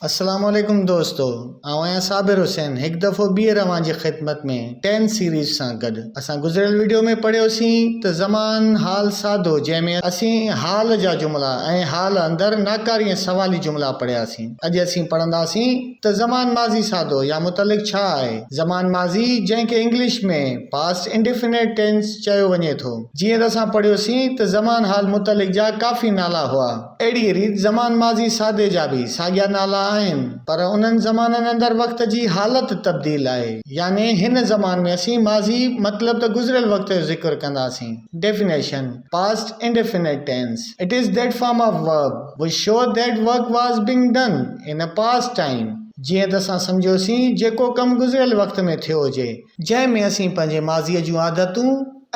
السلام عليڪم دوستو آئون آهيان صابر حسين هڪ دفعو ٻيهر اوهان جي خدمت ۾ ٽين سيريز سان گڏ اسان گذريل وڊيو ۾ پڙهيوسين ته زمان حال سادو جنهن ۾ اسين حال جا جملا ۽ حال اندر ناڪاري ۽ سوالي جملا پڙهياسين اڄ اسين پڙهنداسين ته زمان ماضي سادو يا متعلق ڇا آهي زمان ماضي جنهن کي انگلش ۾ Past Indefinite Tense چيو وڃي ٿو جيئن ته اسان پڙهيوسين ته زمان حال متعلق جا ڪافي نالا هئا. اهڙيء ريت زمان ماضي سادي جا به ساڳيا نالا آهن، پر انهن زمانن اندر وقت جي حالت تبديل آهي. يعني هن زمان ۾ اسين ماضي مطلب ته گذريل وقت جو ذڪر ڪنداسين. Definition, Past Indefinite Tense، It is that form of verb which show that work was being done in a past time. جيئن ته اسان سمجهيوسين جيڪو ڪم گذريل وقت ۾ ٿيو هجي، جنهن ۾ اسين پنهنجي ماضيء جون عادتون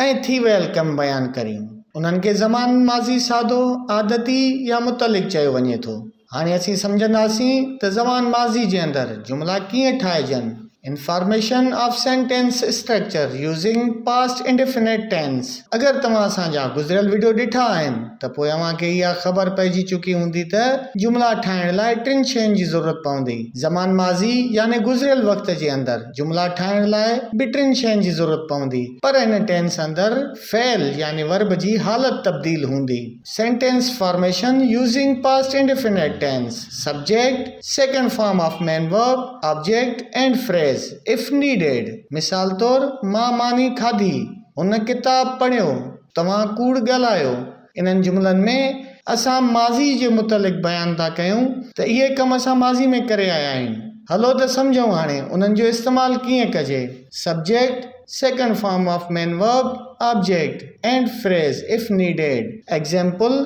۽ ٿي ويل ڪم بيان ڪريون. انهن کي زمان ماضي سادو، عادتي يا متعلق چيو وڃي ٿو. هاڻي اسين سمجهنداسين ته زمان ماضي جي اندر جملا ڪيئن ٺاهجن، Information of sentence structure using past indefinite tense. اگر توهان اسان جا گذريل وڊيو ڏٺا آهن ته پوء اوهان کي اها خبر پئجي چڪي هوندي ته جملا ٺاهڻ لاء ٽن شين جي ضرورت پوندي. زمان ماضي يعني گذريل وقت جي اندر جملا ٺاهڻ لاء به ٽن شين جي ضرورت پوندي پر هن ٽينس اندر فعل يعني ورب جي حالت تبديل هوندي. Sentence formation using past indefinite tense, subject, second form of main verb, object and phrase, if needed. مثال طور، مان ماني کاڌي، هن ڪتاب پڙهيو، توهان ڪوڙ ڳالهايو. انهن جملن ۾ اسان ماضي جي متعلق بيان ٿا ڪيون ته اهي ڪم اسان ماضي ۾ ڪري آيا آهيون. هلو ته سمجهون هاڻي انهن جو استعمال ڪيئن ڪجي. Subject, second form of main verb, object and phrase if needed. Example,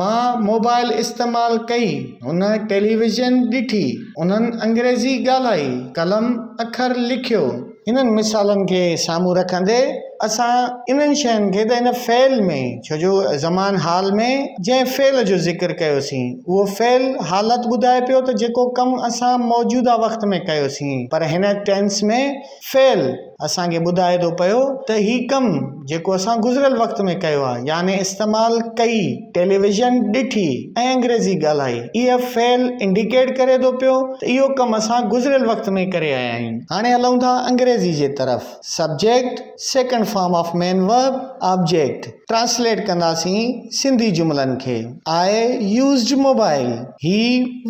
مان موبائل استعمال ڪئي، هن ٽيليويزن ڏٺي، انهن انگريزي ڳالهائي، قلم اکر لکيو. انهن مثالن کي سامهون رکندي اسان انهن شين کي ته ان فعل ۾ ڇو جو زمان حال ۾ جنهن فعل جو ذڪر ڪيوسين اهو فعل حالت ٻڌائي پيو ته جيڪو ڪم اسان موجوده وقت ۾ ڪيوسين پر هن ٽينس ۾ فعل اسان کي ٻڌائي ٿو پيو ته هي ڪم جيڪو اسان گذريل وقت ۾ ڪيو آهي يعني استعمال ڪئي، ٽيليويزن ڏٺي ۽ انگريزي ڳالهائي. اهي فعل انڊيڪيٽ ڪري ٿو پيو ته اهو ڪم اسان گذريل وقت ۾ ڪري آيا آهيون. هاڻي هلون ٿا انگريزي جي طرف. Subject, second form of main verb, object. Translate ڪنداسين سنڌي جملن کي. I used mobile. He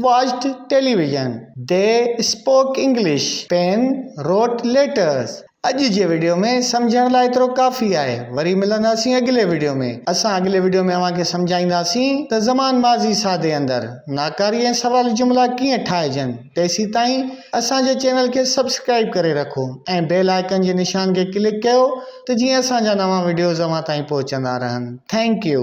watched television. They spoke English. Pen wrote letters. اڄ جي وڊيو ۾ سمجهڻ لاء ايترو ڪافي آهي. وري ملنداسين اڳلي وڊيو ۾. اسان اڳلي وڊيو ۾ اوهان کي سمجهائينداسين ته زمان ماضي سادي اندر ناڪاري ۽ سوالي جملا ڪيئن ٺاهجن. تيسيتائين اسان جي چينل کي سبسڪرائيب ڪري رکو ۽ بيل آئيڪن جي نشان کي ڪلڪ ڪيو ته جيئن اسان جا نوان وڊيوز اوهان تائين پهچندا رهن. Thank you.